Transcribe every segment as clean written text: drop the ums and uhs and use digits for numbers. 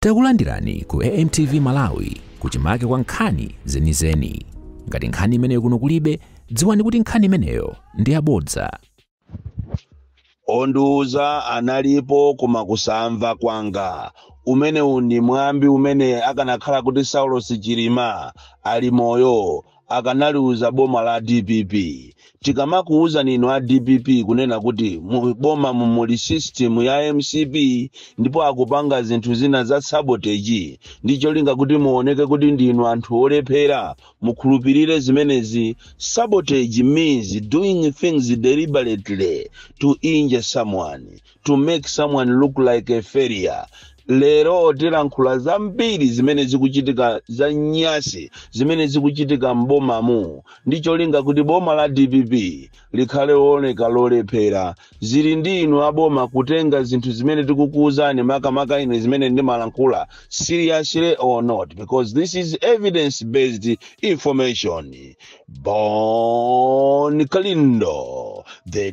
Takulandirani ku AMTV Malawi, kuchimake kwa nkhani zenizeni. Ngati nkhani imeneyo kuno kulibe, dziwani kuti nkhani imeneyo ndi yabodza. Ondiuza analipo, koma kusamva kwanga. Umenewu ndi mwambi umene akanakhala kuti Saulos Chilima ali moyo akanaliuza boma la DPP. Tikamakuwuzani inu a DPP kunena kuti boma mumuli system ya MCP ndipo akupanga zinthu zina za sabotage ndi cholinga kuti muoneke kuti ndinu anthu olephera, mukhulupirire zimenezi. Sabotage means doing things deliberately to injure someone, to make someone look like a failure. Lero tilankhula zambiri zimene zikuchitika, za nyasi zimene zikuchitika m'bomamu ndi cholinga kuti boma la DPP likhale looneka lolephera. Zili ndi inu aboma kutenga zinthu zimene tikukuwuzani, makamaka ine zimene ndimalankhula, seriously or not, because this is evidence based information. Bon Kalindo, the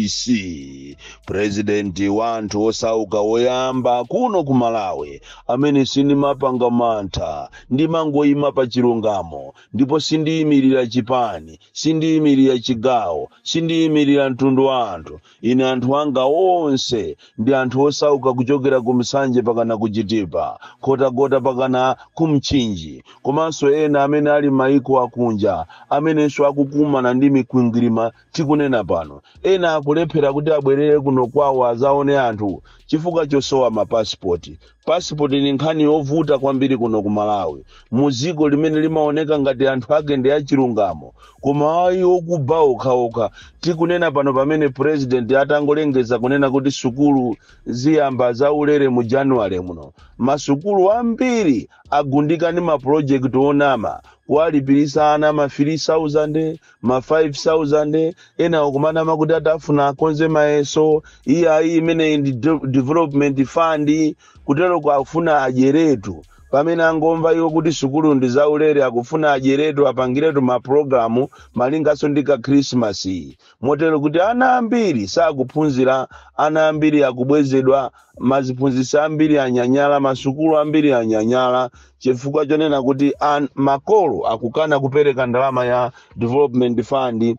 DC, president wa anthu osauka woyamba kuno ku Malawi, amene sindimapanga mantha, ndimangoyima pa chilungamo, ndipo sindiyimirira chipani, sindiyimirira chigawo, sindiyimirira mtundu wa anthu. Ine anthu anga onse ndi anthu osauka, kuchokera ku Msanje pakana ku Chitipa, Nkhotakota pakana ku Mchinji, komanso ena amene ali maiko akunja amenenso akukumana ndi mikwingwirima. Tikunena pano, ena akulephera kuti abwerere kuno kwawo azaone anthu chifukwa chosowa mapasipoti. Pasipoti ni nkhani yovuta kwambiri kuno ku Malawi, mu dziko limene limaoneka ngati anthu ake ndi achilungamo, koma ayi, okuba okhaokha. Tikunena pano, pamene president atangolengeza kunena kuti sukulu ziyamba zaulere mu January muno, masukulu ambiri agundika ndi mapulojekiti onama, kuwalipirisa ana ma 3000, ma 5000. Ena akumanama kuti atafuna akonze mayeso. Iyayi, imeneyi ndi development fund. Kutero akufuna adyeretu. Pamene angomva iwo kuti sukulu ndi zaulere, akufuna adyeretu, apangiretu mapulogalamu malinganso ndi ka Krismasi, motero kuti ana ambiri sakuphunzira, ana ambiri akubwezedwa, maziphunzitsi ambiri anyanyala, masukulu ambiri anyanyala, chifukwa chonena kuti makolo akukana kupereka ndalama ya development fund,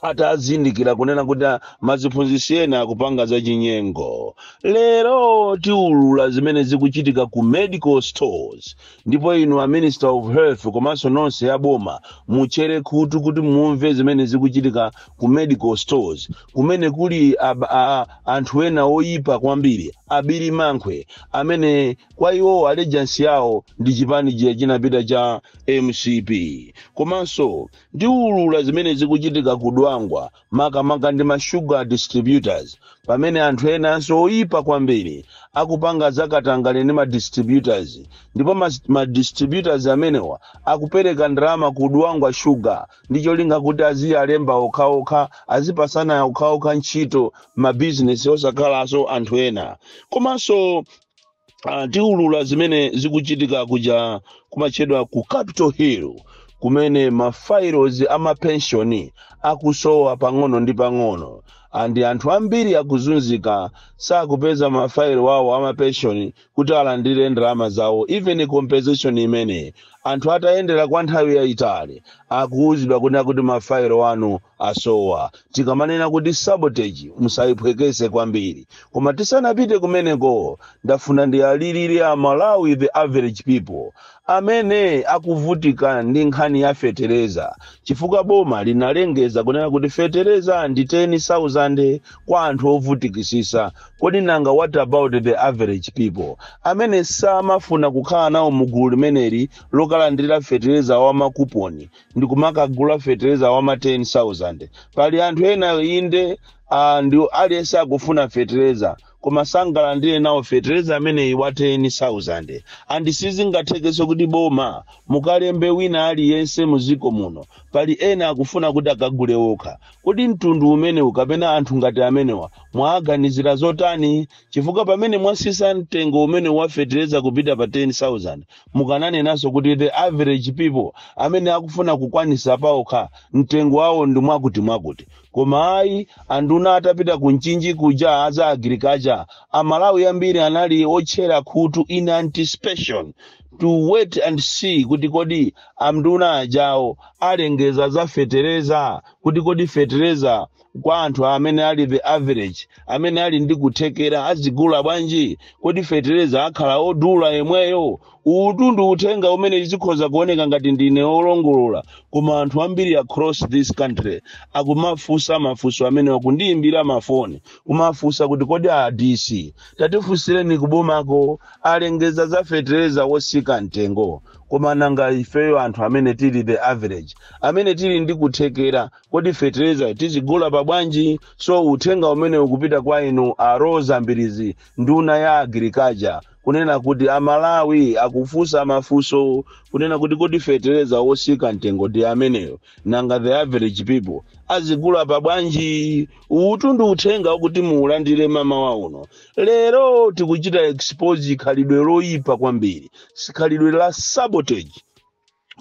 atazindikira kunena kuti maziphunzitsi ena akupanga zachinyengo. Lero tiulula zimene zikuchitika ku medical stores, ndipo inu a Minister of Health komanso nonse ya boma, muchere khutu kuti mumve zimene zikuchitika ku medical stores, kumene kuli anthu ena oyipa kwambiri, abiri mankhwe, amene kwa iwo allegiance yawo ndi chipani chija chinapita cha MCP. Komanso ndiulula zimene zikuchitika ku Dwangwa, makamaka ndi ma sugar distributors, pamene anthu enanso oyipa kwambiri akupanga zakatangale ndi ma distributors, ndipo ma distributors amenewa akupereka ndalama ku Dwangwa Sugar ndi cholinga kuti aziyalemba okhaokha, azipasana okhaokha ntchito, mabizinesi osakhalanso anthu ena. Komanso tiulula zimene zikuchitika kuja kumatchedwa ku Capitol Hill, kumene ma files amapenshoni akusowa pang'ono ndi pang'ono, andi anthu ambiri akuzunzika, sakupeza mafailo wawo amapenshoni kuti alandire ndalama zawo, even compensation imene anthu atayendera kwa nthawi yayitali akuwuzidwa kunena kuti mafailo anu asowa. Tikamanena kuti sabotage, musayiphwekese kwambiri. Koma tisanapite kumeneko, ndafuna ndiyalirire Amalawi, the average people amene akuvutika ndi nkhani ya fetereza, chifukwa boma linalengeza kunena kuti fetereza ndi 10,000 kwa anthu ovutikisisa. Kodi nanga what about the average people amene samafuna kukhala nawo mugulu limeneli lokalandira fetereza wa makuponi ndi kumakagula fetereza wa ma 10,000? Pali anthu ena, inde, ndi aliyense akufuna fetereza, koma sangalandire nawo fetereza ameneyi wa 10,000. And sizingathekenso kuti boma mukalembe wina aliyense muziko muno. Pali ena akufuna kuti akagule okha. Kodi mtundu umenewu kapena anthu ngati amenewa mwaganizira zotani? Chifukwa pamene mwasisa mtengo umene wa fetereza kupita pa 10,000, mukananenanso kuti the average people amene akufuna kukwanisa paokha, mtengo wawo ndi mwakuti mwakuti. Koma ayi, anduna atapita ku Mchinji kuja aza agriculture. fetereza, Amalawi ambiri anali otchera khutu in anticipation to wait and see kuti kodi amnduna ajawo alengeza za fetereza, kuti kodi fetereza kwa anthu amene ali the average, amene ali ndi kuthekera, azigula bwanji? Kodi fetereza akhala odula yemweyo? Utu ndi uthenga umene zikhoza kuoneka ngati ndine olongolola, koma anthu ambiri across this country akumafunsa mafunso amene, akundiyimbira mafoni kumafunsa kuti, "Kodi a DC, tatifunsireni kubomako, alengeza za fetereza wosika mtengo, koma nanga ifeyo anthu amene tili the average, amene tili ndi kuthekera, kodi fetereza tizigula pabwanji?" So uthenga umene ukupita kwa inu a Roza Mbirizi, nduna ya agriculture, kunena kuti Amalawi akufunsa mafunso kunena kuti, kodi fetereza wosika mtengo ndi ameneyo, nanga the average people azigula pabwanji? Utu ndi uthenga wakuti muulandire mamawa uno. Lero tikuchita expose khalidwe loyipa kwambiri, khalidwe la sabotage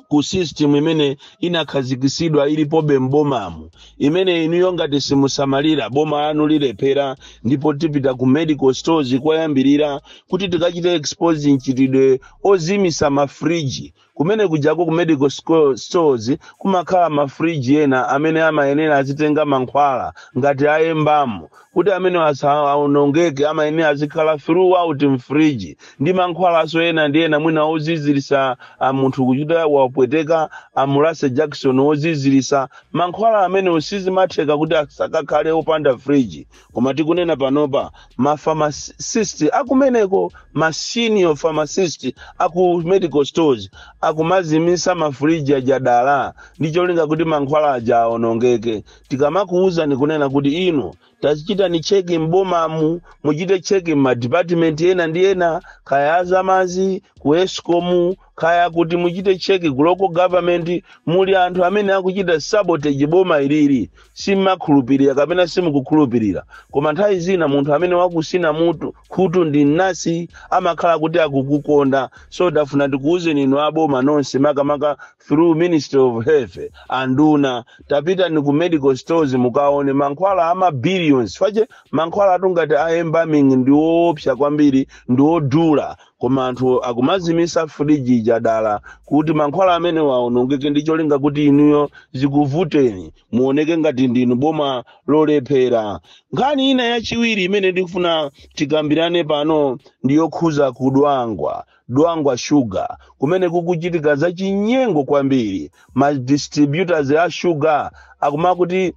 ku system imene inakhazikisidwa, ilipobe m'bomamu, imene inuyo ngati simusamalira, boma lanu lilephera. Ndipo tipita ku medical stores koyambirira kuti tikachite expose mchitidwe ozimisa mafriji kumene kujako. Ku medical stores kumakhala mafriji ena amene amayenera azitenga mankhwala ngati ayembamo, kuti amene asaonongeke amayenera azikhala throughout mfriji, ndi mankhwalaso ena ndi ena, mwina ozizirisa a munthu kuchita wapweteka, amulase Jackson ozizirisa, mankhwala amene sizimatheka kuti asakakhale opanda friji. Koma tikunena panopa, ma pharmacist akumeneko, ma senior pharmacist aku medical stores, akumazimisa mafriji aja dala ndi cholinga kuti mankhwala aja aonongeke. Tikamakuwuzani kunena kuti inu tazichitani check m'bomamu, muchite check m'ma department ena ndi ena, kaya azamazi ku ESCOM, kaya kuti muchite check ku local government, muli anthu amene akuchita sabotage boma ilili. Simmakhulupirira kapena simukukhulupirira, koma nthawi zina munthu amene wakusina mutu khutu ndi nasi amakhala kuti akukukonda. So tafuna tikuwuzeni inu aboma nonse, makamaka through Ministry of Health, anduna, tapitani ku medical stores mukaone mankhwala ama billions fache. Mankhwala atu ngati a embalming ndi woopsa kwambiri, ndi wodula, koma anthu akumazimisa friji ija dala kuti mankhwala amene waonongeke ndi cholinga kuti inuyo zikuvuteni, muoneke ngati ndinu boma lolephera. Nkhani ina yachiwiri imene ndikufuna tikambirane pano ndiyokhuza kudwangwa, Dwangwa Sugar, kumene kukuchitika zachinyengo kwambiri. Ma distributors a sugar akumakuti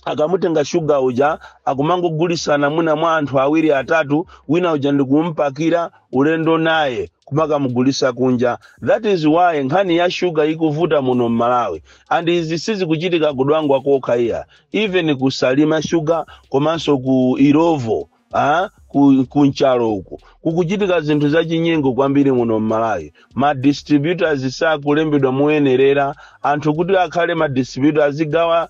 akamutenga shuga uja, akumangogulisana mwina mwa anthu awiri, atatu, wina uja ndikumpakira ulendo naye kumakamugulisa kunja. That is why nkhani ya shuga ikuvuta muno mMalawi. And izi sizikuchitika kudwangwa kokha iya, even kusalima shuga komanso ku Illovo, ku Nchalo uku kukuchitika zinthu zachinyengo kwambiri muno mMalawi. Ma distributors sakulembedwa moyenerera. Anthu kuti akhale ma distributor, azigawa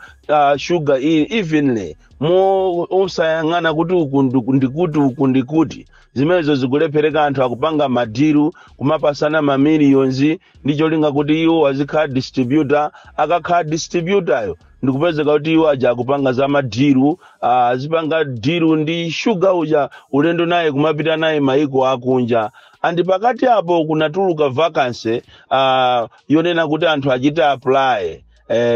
sugar evenly, mo osayang'ana kuti uku ndikuti, uku ndikuti, zimenezo zikulephereka. Anthu akupanga ma deal, kumapasana ma millions ndi cholinga kuti iwo azikhala distributor. Akakhala distributor ndikupezeka kuti iwo aja akupanga za ma deal, azipanga deal ndi shuga uja, ulendo naye kumapita naye maiko akunja. And pakati apo kunatuluka vacancy yonena kuti anthu achite apply,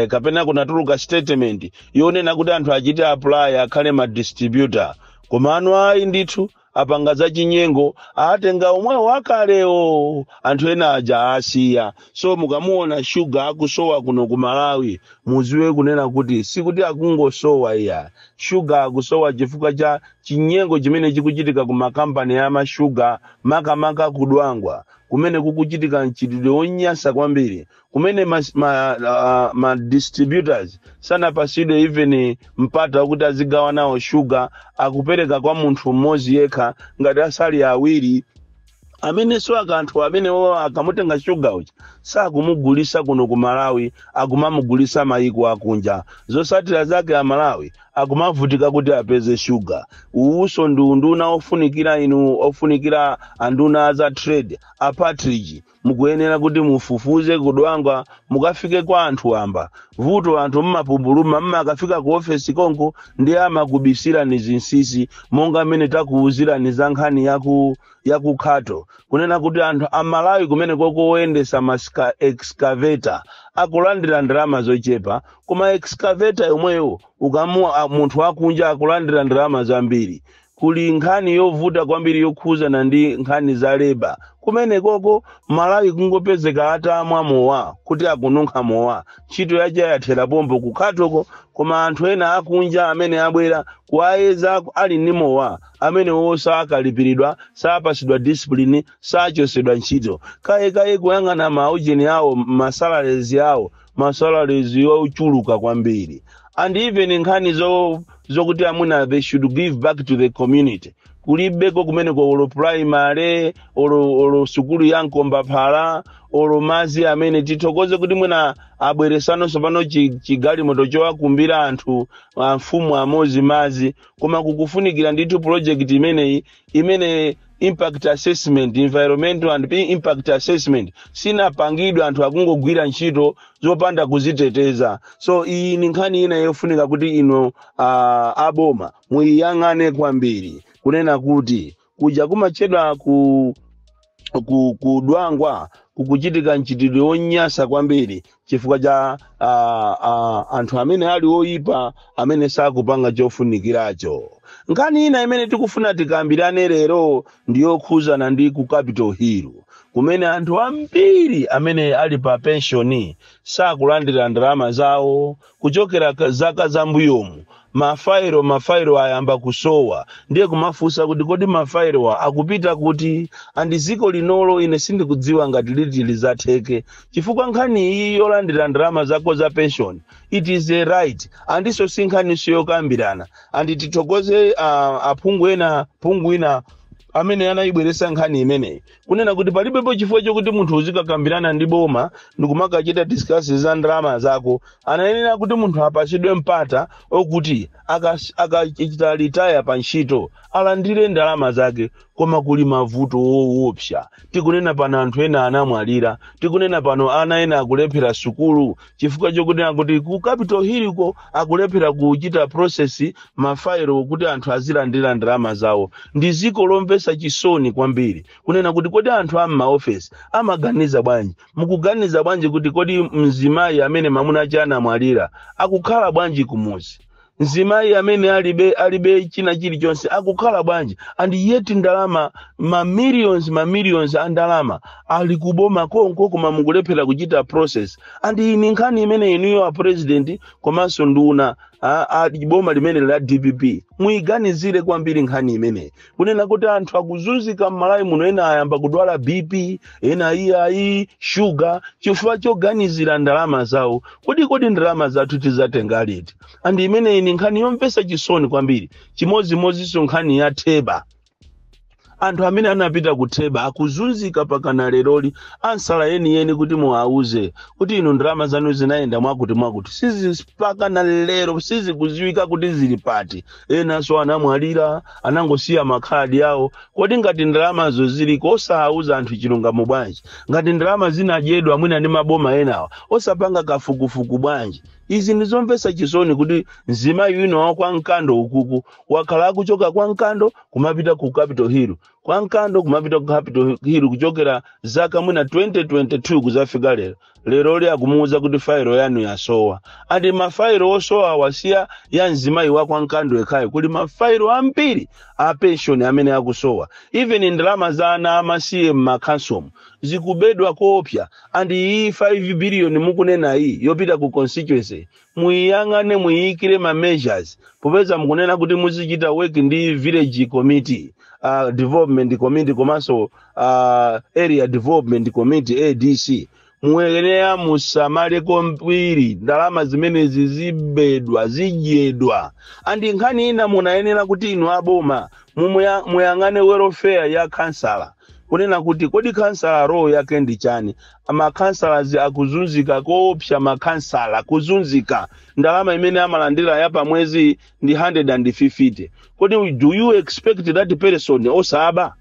kapena kunatuluka statement yonena kuti anthu achite apply akhale ma distributor, koma anu ayi ndithu, apanga zachinyengo, atenga omwewo wakalewo, anthu ena aja asiya. So mukamuona shuga akusowa kuno ku Malawi, muziwe kunena kuti sikuti akungosowa iya, shuga akusowa chifukwa cha chinyengo chimene chikuchitika ku makampani a mashuga, makamaka kudwangwa, kumene kukuchitika mchitidwe wonyansa kwambiri, kumene ma distributors sanapasidwe even mpata wakuti azigawa nawo shuga. Akupereka kwa munthu mmodzi yekha, ngati asali awiri, amenenso akanthu amenewo akamutenga shuga uja sakumugulisa kuno ku Malawi, akumamugulisa mayiko akunja. Zosatira zake, Amalawi akuvutika ndi shuga. Akumavutika kuti apeze shuga. Uwuso ndi unduna ofunikira inu, ofunikira anduna za trade, a Partridge, mukuyenera kuti mufufuze kudwangwa, mukafike kwa anthu amba. Vuto anthu mmapupuluma, mmakafika ku ofesi konko ndi amakubisirani zinsinsi, monga mmene takuwuzirani za nkhani yakukhato, kunena kuti anthu amalawi kumene koko oyendesa ma excavator akulandira ndalama zochepa, koma excavator yomweyo ukamuwa munthu akunja akulandira ndalama zambiri. Kuli nkhani yovuta kwambiri yokhuzana ndi nkhani za labour kumene koko. Malawi kungopezeka atamwa mowa kuti akununkha mowa, ntchito yache yathera pompo kukhatoko. Koma anthu ena akunja amene abwera kuwayeza ali ndi mowa, amene wo sakalipiridwa, sapasidwa discipline, sachosedwa ntchito kayekaye. Kuyang'ana maujeni awo, ma salaries awo, ma salaries ochuluka kwambiri. And even nkhani zokuti amuna they should give back to the community, kulibeko kumeneko, olo primary, olo sukulu ya mkombaphala, olo mazi amene tithokoze kuti mwina abweresanonso pano chigalimoto chowakumbira anthu a mfumu amozi mazi. Koma kukufunikira ndithu project imeneyi imene impact assessment, environmental and impact assessment sinapangidwe. Anthu akungogwira ntchito zopanda kuziteteza. So iyi ni nkhani ina yofunika kuti ino aboma muyiyang'ane kwambiri, kunena kuti kuja kumachedwa ku kudwangwa kukuchitika mchitidwe wonyasa kwambiri chifukwa cha anthu amene ali oyipa, amene sakupanga chofunikiracho. Nkhani ina imene tikufuna tikambirane lero ndiyokhuzana ndi ku Capitol Hill, kumene anthu ambiri amene ali pa penshoni sakulandira ndalama zawo kuchokera zaka zambuyomu. Mafairo ayamba kusowa, ndiye kumafunsa kuti kodi mafairowa akupita kuti? And ziko linolo ine sindikudziwa ngati liti lizatheke, chifukwa nkhani iyi yolandira ndalama zako za pension, it is a right, andiso si nkhaniso yokambirana. And tithokoze aphungu ena, phungu ina amene anayibweresa nkhani imeneyi, kunena kuti palibepo chifukwa chokuti munthu uzikakambirana ndi boma ndikumakachita discuss za ndalama zako. Anayenera kuti munthu apasidwe mpata okuti akachita retire pa ntchito alandire ndalama zake. Koma kuli mavuto woopsa. Tikunena pano anthu ena anamwalira. Tikunena pano ana ena akulephera sukulu chifukwa chokunena kuti ku Capitol Hill ko akulephera kuchita process mafailo kuti anthu azilandira ndalama zawo. Ndi ziko lomvetsa chisoni kwambiri, kunena kuti kodi anthu a m'maofesi amaganiza bwanji? Mukuganiza bwanji kuti kodi mzimayi amene mamuna ache anamwalira akukhala bwanji kumuzi? Mzimayi amene alibe china chilichonse akukhala bwanji? And yet ndalama, ma millions, ma millions a ndalama ali kuboma konko, koma mukulephera kuchita process. And iyi ni nkhani imene inuyo a president komanso nduna a boma limene la DPP muyiganizire kwambiri nkhani imeneyi, kunena kuti anthu akuzunzika m'Malawi muno. Ena ayamba kudwala BP, ena iyayi shuga, chifukwa choganizira ndalama zawo. Kodi ndalama zathu tizatenga liti? And imeneyi ni nkhani yomvetsa chisoni kwambiri. Chimodzimodzinso nkhani ya Theba. Anthu amene anapita ku Theba akuzunzika pakana leroli. Ansala yeniyeni kuti muwauze kuti inu ndalama zanu zinayenda mwakuti mwakuti, sizipakana lero sizikuziwika kuti zili pati. Enanso anamwalira, anangosiya makhadi awo. Kodi ngati ndalamazo ziliko, osawauza anthu chilungamo bwanji? Ngati ndalama zinadyedwa mwina ndi maboma enawa, osapanga kafukufuku bwanji? Izi ndizomvetsa chisoni kuti mzimayi wina wa kwa Mkando ukuku wakhala akuchoka kwa Mkando kumapita ku Capitol Hill, kwa Mkando kumapita ku Capitol Hill, kuchokera zaka mwina 2022 kuzafika lero. Leroli akumuwuza kuti failo yanu yasowa. And mafailo osowa wasiya ya mzimayi wa kwa Mkando yekhayo. Kuli mafailo ambiri a pension amene akusowa. Even ndalama za ana amasiye m'makhansomu zikubedwa koopsa. And iyi 5 billion mukunena iyi yopita ku constituency, muyiyang'ane, muyiyikire ma measures, popeza mukunena kuti muzichita work ndi village committee, development committee komanso area development committee, ADC. Muyenera musamale kwambiri, ndalama zimenezi zibedwa, zidyedwa. And nkhani ina, munayenera kuti inu aboma muyang'ane welfare ya kansala. Kunena kuti kodi kansala role yake ndi chani? Amakhansalas akuzunzika koopsa, makhansala kuzunzika. Ndalama imene amalandira ya pamwezi ndi 150. Kodi do you expect that person osaba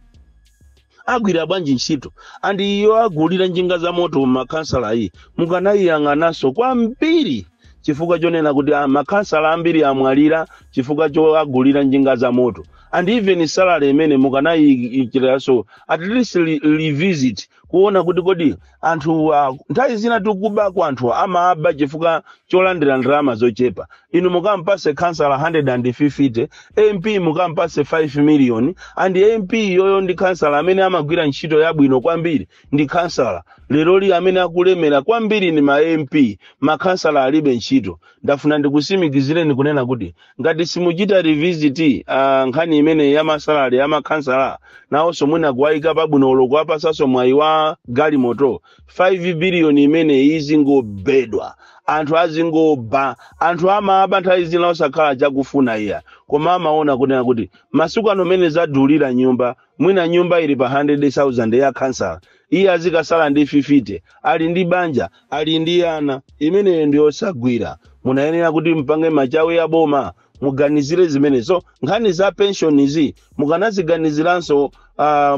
agwira bwanji ntchito? And iyo agulira njinga za moto makhansala iyi, mukanayiyang'ananso kwambiri, chifukwa chonena kuti makhansala ambiri amwalira chifukwa choagulira njinga za moto. And even salary imene mukanayichitiranso at least revisit, kuona kuti kodi anthu nthawi zina tikubako, anthu amaba chifukwa cholandira ndalama zochepa. Inu mukampase kansala 150, MP mukampase 5 million, and MP yoyo ndi kansala amene amagwira ntchito yabwino kwambiri ndi kansala. Leroli amene akulemera kwambiri ni ma MP, makhansala alibe ntchito. Ndafuna ndikusimikizireni kunena kuti ngati simuchita revisit nkhani imene ya ma salary ya makhansala, nawonso mwina kuwayika pabwino, kuwapasanso mwayi wa galimoto, 5 billion imene izingobedwa, anthu azingoba. Anthu amaba nthawi zina osakhala chakufuna iya, koma amaona kunena kuti masiku ano mene zadulira nyumba, mwina nyumba ili pa 100,000 ya kansala, iye azikasala ndi 50, ali ndi banja, ali ndi ana, imeneyo ndi osagwira. Munayenera kuti mpange machawi ya boma, muganizire zimenezo. Nkhani za pension izi mukanaziganiziranso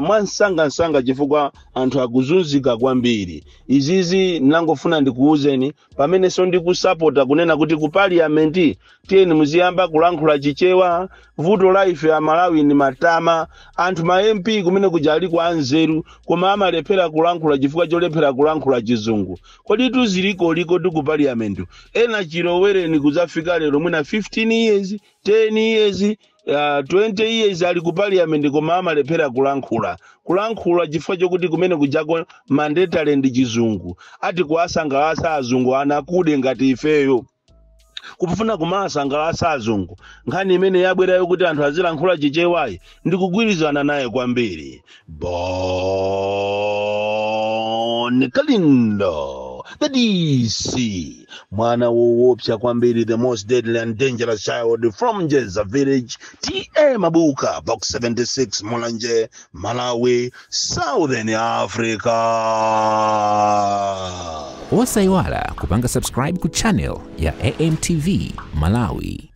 mwansangansanga, chifukwa anthu akuzunzika kwambiri. Izizi nangofuna ndikuwuzeni pamenenso ndikusapota kunena kuti ku parliament tiyeni muziyamba kulankhula Chichewa. Vuto la ife Amalawi ni matama. Anthu ma MP kumene kuja aliko anzeru, koma amalephera kulankhula chifukwa cholephera kulankhula Chizungu. Kodi tuzilikoliko ti ku parliament ena chilowereni kudzafika lero, mwina 15 years, 10 years, 20 years ali ku parliament, koma amalephera kulankhula chifukwa chokuti kumene kujako mandatory ndi Chizungu, ati kuwasangalatsa azungu. Anakude ngati ifeyo kufuna kumasangalatsa azungu. Nkhani imene yabwerayo kuti anthu azilankhula Chichewayi, ndikugwirizana naye kwambiri. Bon Kalindo, the DC, mwana woopsa kwambiri, the most deadly and dangerous child from Jeza village, TA Mabuka, Box 76, Mulanje, Malawi, Southern Africa. Osayiwala kupanga subscribe ku channel ya AMTV Malawi.